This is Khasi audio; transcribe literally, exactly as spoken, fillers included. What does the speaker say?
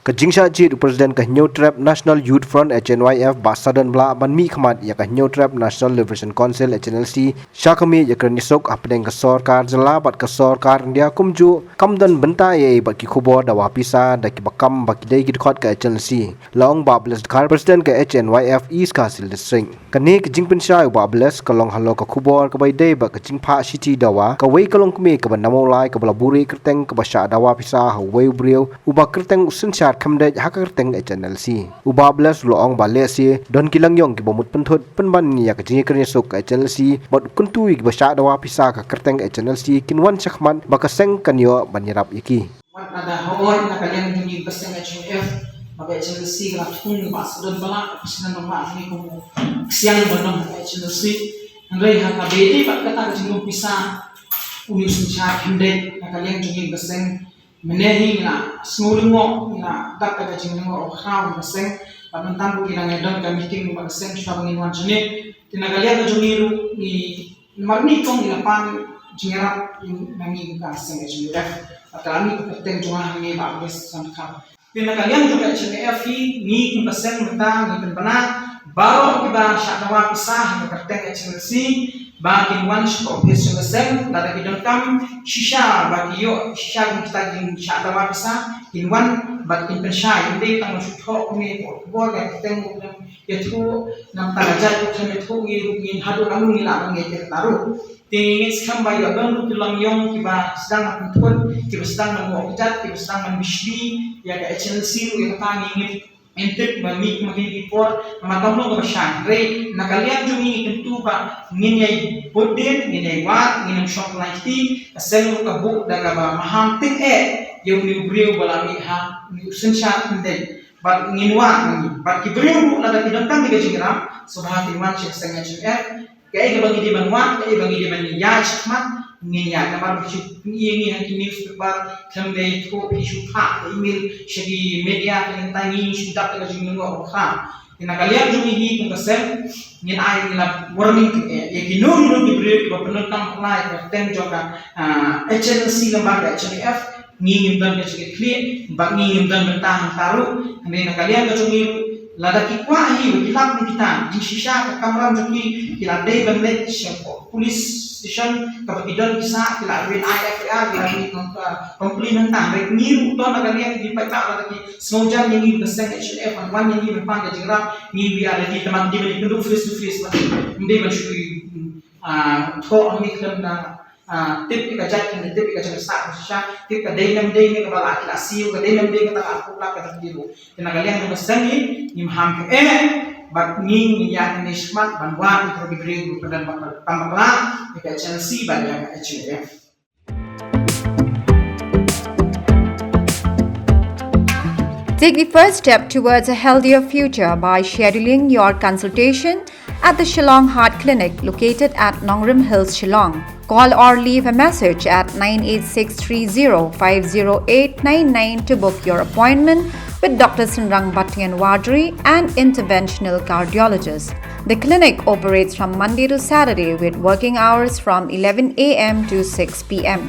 Ka jingshah jied u President ka Hynñiewtrep National Youth Front H N Y F Bah Sadon Blah ban mihkhmat ïa ka Hynñiewtrep National Liberation Council H N L C sha ka miej ïakren ïasuk hapdeng ka sorkar jylla bad ka sorkar India kumjuh kam don bynta ei ei bad ki khubor dawa pisa da kiba kam ba ki dei ki dkhot ka H N L C. La ong Bah Bless Dkhar, President ka H N Y F East Khasi Hills District. Kane ka jingpynshai u Bah Bless ka long halor ka khubor kaba ïadei bad ka jingphah shithi dawa kawei ka longkmie kaba na Mawlai kaba la buhrieh kyrteng kaba shah dawa pisa ha uwei u briew uba kyrteng u Synshar Khymdeit ha ka kyrteng H N L C. U Bah Bless u la ong ba lehse don ki langïong kiba mut pynthut pynban ïa ka jingïakren ïasuk ka H N L C bad u kyntu ïa kiba shah dawa pisa ha ka kyrteng H N L C kin wan shakhmat ba ka seng kan ïoh ban ïarap ïa ki. Wat lada hooid na ka liang jong ngi ka seng H N L C, ba ka H N L C ka la thung ba sdang ba la ka sdang ba ngi kum u ksiang ba nong ka H N L C. Hynrei ha ka bede ba kata ka jinglong pisa u Synshar Khymdeit na ka liang jong ngi ka seng, mynne hi ngi la sngew lyngngoh, ngi la dap ka jinglyngngoh u khraw ka seng. Ba mynta ruh ngi la ngi don ka meeting ba ka seng shuwa ba ngin wan jong ngi. Te na ka liang jong ngi ruh ngi Namar ngi kong ngi la pan jingïarap na ngi kum ka seng H N L F. Bad ka la mih ka kyrteng jong nga ha ngi Bah Bless Dkhar. Te na ka liang jong ka H N L F hi ngi kum ka seng mynta ngi pynbna baroh kiba shah dawa pisa ha ka kyrteng H N L C ba kin wan sha ka office jong ka seng, lada ki donkam shisha ba ki ïoh shisha kum kita ki shah dawa pisa kin wan bad kin pynshai, ym dei tang ban shu thoh kumne ko ko ka kyrteng ko ïathuh, namar ka jait ruh khlem ïathuh ngi ruh ngin haduh ka lum ngi lah ban ngeit ïa kata ruh. Te ngi ngeit skhem ba ïoh don ruh ki langïong kiba sdang ban pynthut, kiba sdang ban ïoh kjat, kiba sdang ban bishni ïa ka H N L C ruh ïa kata ngi ngeit, ngim tip ba mih ma kine ki por, namar kam long kaba shai. Hynrei na ka liang jong ngi ngi kyntu ba ngin ïai bud dien, ngin ïai wad, ngin ym shong lai kti, ka seng ruh ka buh da kaba maham teng eh ïa une u briew ba la mih ha une u Synshar Khymdeit. Bad ngin wad ngi. Bad ki briew ruh lada ki donkam ïa ka jingïarap, sngewbha kin wan sha ka seng H N L F. Kaei kaba ngi dei ban wad, kaei ba ngi dei ban ïaid shakhmat, ngin ïaid. Namar ba shu pyni ïa ngi ha ki newspaper, khlem da ïathuh, phi shu phah ka email sha ki media, ka ngi tang ngi shu dap da ka jinglyngngoh ba khraw. Te na ka liang jong ngi hi kum ka seng, ngin ai, ngin ai warning ïa kino kino ki briew kiba pyndonkam bakla ïa ka kyrteng jong ka, ah, H N L C lyngba ka H N L F, ngi ngim don ka jingkitkhlieh, bad ngi ngim don bynta hangta ruh. Hynrei na ka liang ka jong ngi ruh, lada ki kwah hi ba ki lap kum kita, jingshisha ka kamram jong ki, ki la dei ban leit sha police station kaba ki don ki sah, ki la write F I R, ki la write, uh, complaint hangta. Hynrei ngi ruh to na ka liang ki paidbah lada ki sngewjan ïa ngi ka seng H N L F, ban wan ïa ngi ban pan ka jingïarap, ngi, we are ready, tangba dei ban ïakynduh face to face, bad ym dei ban shu, ah, thoh hangne khlem da, ah, tip ïa ka jait, khlem da tip ïa ka jait sah, shisha tip ka dei ne ym dei ne kaba la, ki la siew, ka dei ne ym dei, kata ka pulak, kata ki ruh. Te na ka liang jong ka seng ngi, ngim ham kaei, bad ngi, ngi ïaid ne shakhmat ban wad ïa ki briew kiba pyndonkam bakla ïa ka H N L C bad ïa ka H N L F. Take the first step towards a healthier future by scheduling your consultation at the Shillong Heart Clinic, located at Nongrim Hills, Shillong. Call or leave a message at nine eight six three zero five zero eight nine nine to book your appointment with Doctor Synrang Battianwadri, an interventional cardiologist. The clinic operates from Monday to Saturday with working hours from eleven a m to six p m.